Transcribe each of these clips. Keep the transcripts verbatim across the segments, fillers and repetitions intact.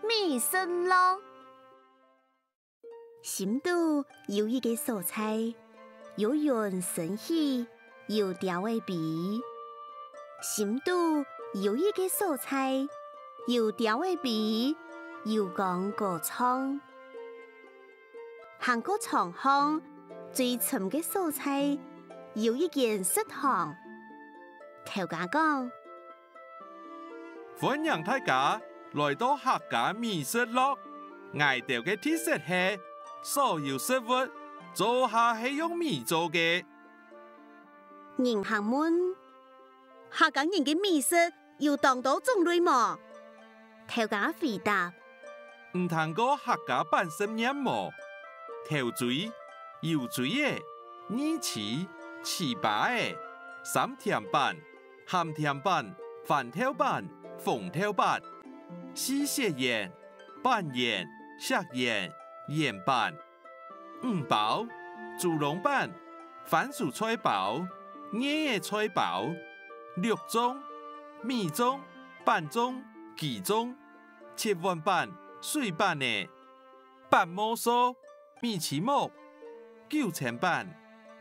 美食樂。 深肚有一個所在，有雲升起，有鳥仔飛。深肚有一個所在，有鳥仔飛，有歌歌唱。行過長巷，最深个所在，有一間食堂。頭家講：「歡迎大家來到客家美食樂。𠊎兜个特色係，所有食物做下係用米做个。」人客問：「客家人个美食有當多種類無？」頭家回答：「你聽過客家粄食麵無？豆錐、油錐仔、二粢、糍粑仔、三甜粄、鹹甜粄、番豆粄、紅豆粄、四色圓、粄圓、石圓、圓粄、五包、豬籠粄、番薯菜包、艾仔菜包、綠粽、米粽、粄粽、粿粽、七碗粄、水粄仔、粄毛酥、米篩目、九層粄、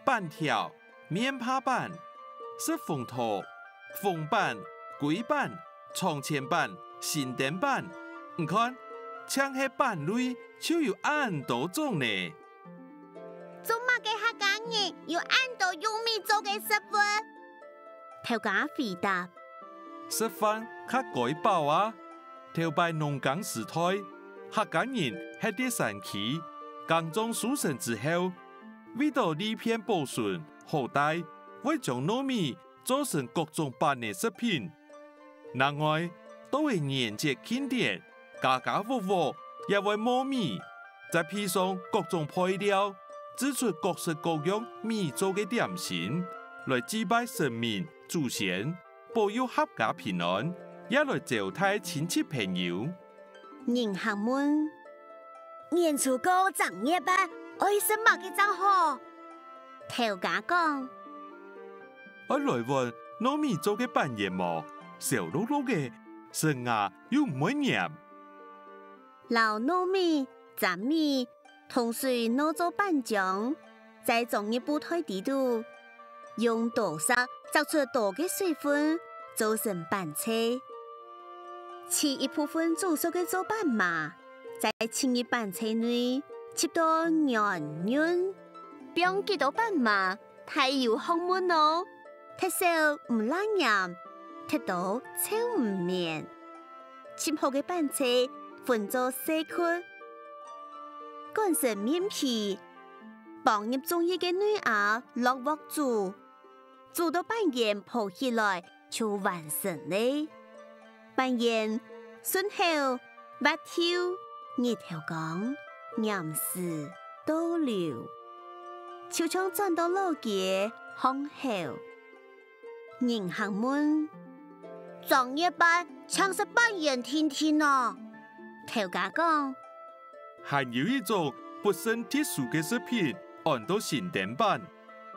粄條、面帕粄、食紅桃、紅粄、龜粄、長錢粄、新燈粄。你看，淨係粄類就有恁多種呢！」「做麼个客家人有恁多用米做个食物？」頭家回答：「食飯較蓋飽啊！頭擺農耕時代，客家人歇在山區，耕種收成之後，為著利便保存好帶，會將糯米做成各種粄仔食品。另外，到了年節慶典，家家戶戶也會磨米，再配上各種配料，製出各式各樣米做个點心，來祭拜神明、祖先，保佑合家平安，也來招待親戚朋友。」人客問：「年初過正月粄，愛食麼个正好？」頭家講：「愛來碗糯米做个粄圓無？燒熝熝个，食啊又毋會黏。」摎糯米、砧米同水挼做粄漿，在樟木布袋底肚，用刀石矺出多个水分，做成粄脆。切一部分煮熟个做粄嫲，再浸入粄脆內，翕到軟軟。放幾多粄嫲， 大有學問哦！忒少毋罅黏，忒多臭毋綿。浸好个粄脆分做細塊，捲成麵皮，放入中意个內餡落鑊煮，煮到粄圓泡起來就完成了。粄圓順口、滑溜、日頭光、黏時倒流，就像轉到老街巷口。人客問：「正月粄淨食粄圓定定哦？」頭家講：「還有一種不勝特殊个食品，安到新燈粄。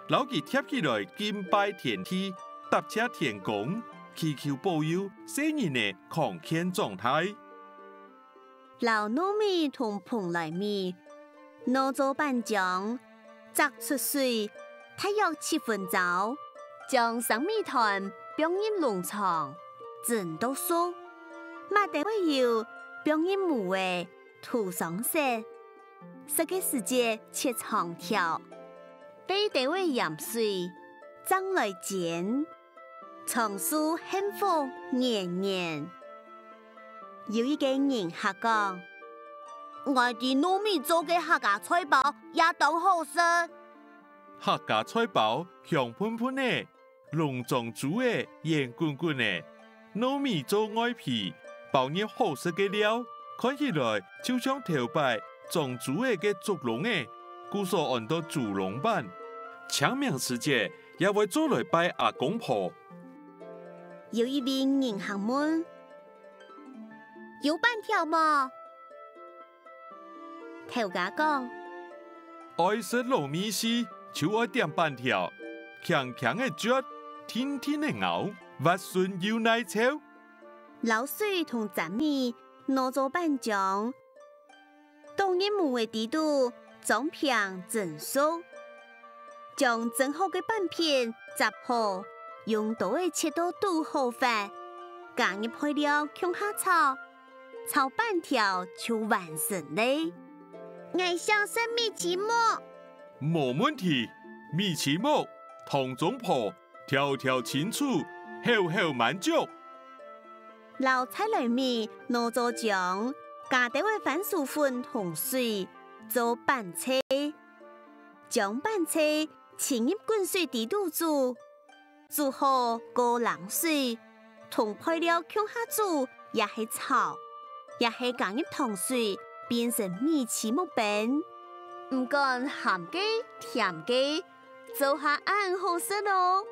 摎佢疊起來敬拜天地，答謝天公，祈求保佑細人仔康健長大。」摎糯米同蓬萊米挼做粄漿，矺出水，大約七分鐘，將生米團放入籠床，蒸到熟，抹兜仔油，放入模仔，塗上色。食个時節切長條，熨兜仔鹽水，正來煎。 長壽幸福年年。有一個人客講：「𠊎知糯米做个客家菜包也當好食。」客家菜包香噴噴仔，籠裝豬仔圓滾滾仔，糯米做外皮，包入好食个料，看起來就像頭擺裝豬仔个竹籠仔，故所安到豬籠粄。清明時節也會做來拜阿公婆。 有一位人客問：「有粄條無？」頭家講：「愛食滷味緒，就愛點粄條，輕輕仔啜，定定仔咬，滑順又耐噍。」摎水同砧米挼做粄漿。倒入模个底肚，裝平蒸熟。將蒸好个粄片摺好，用刀仔切到堵好闊，加入配料共下炒，炒粄條就完成了。𠊎想食米篩目。無問題，米篩目，湯中泡，條條清楚，口口滿足。摎在來米挼做漿，加兜仔番薯粉同水，做粄脆。將粄脆浸入滾水底肚煮，煮好過冷水，同配料共下煮，也係炒，也係加入糖水，變成米篩目粄。毋管鹹个、甜个，做下恁好食哦。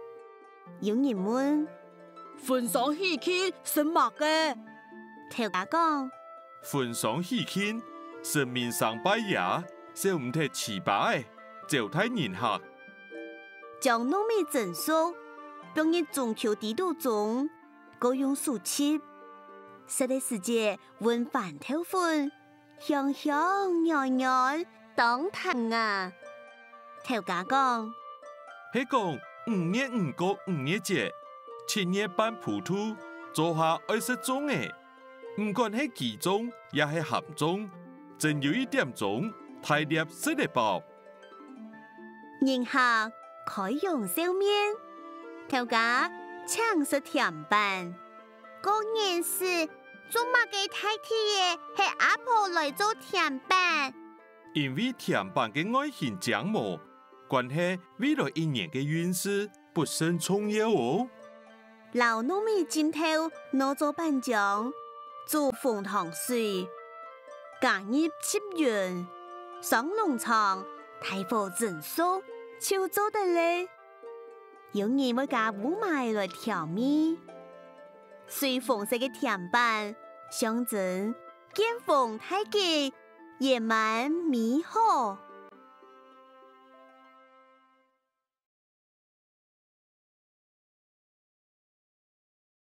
有人問：「婚喪喜慶食麼个？」頭家講：「婚喪喜慶，神明參拜呀，少毋得糍粑仔，招待人客。」將糯米蒸熟，放入中球底肚糌，過用手揤。食个時節搵番豆粉，香香軟軟，當彈牙。頭家講：「係講五月魚過五月節，七月半普渡，做下愛食粽仔。毋管係粿粽也係鹹粽，蒸有一點粽，大粒食得飽。」人客開容笑面。頭家請食甜粄。過年時，做麼个大體仔係阿婆來做甜粄？因為甜粄个外形靚模，關係未來一年个運勢，不勝重要哦。摎糯米浸透挼做粄漿，煮紅糖水，加入翕勻，上籠床，大火蒸熟，就做得了。有人會加烏麻仔來調味。水紅色个甜粄，象徵健康大吉，圓滿美好。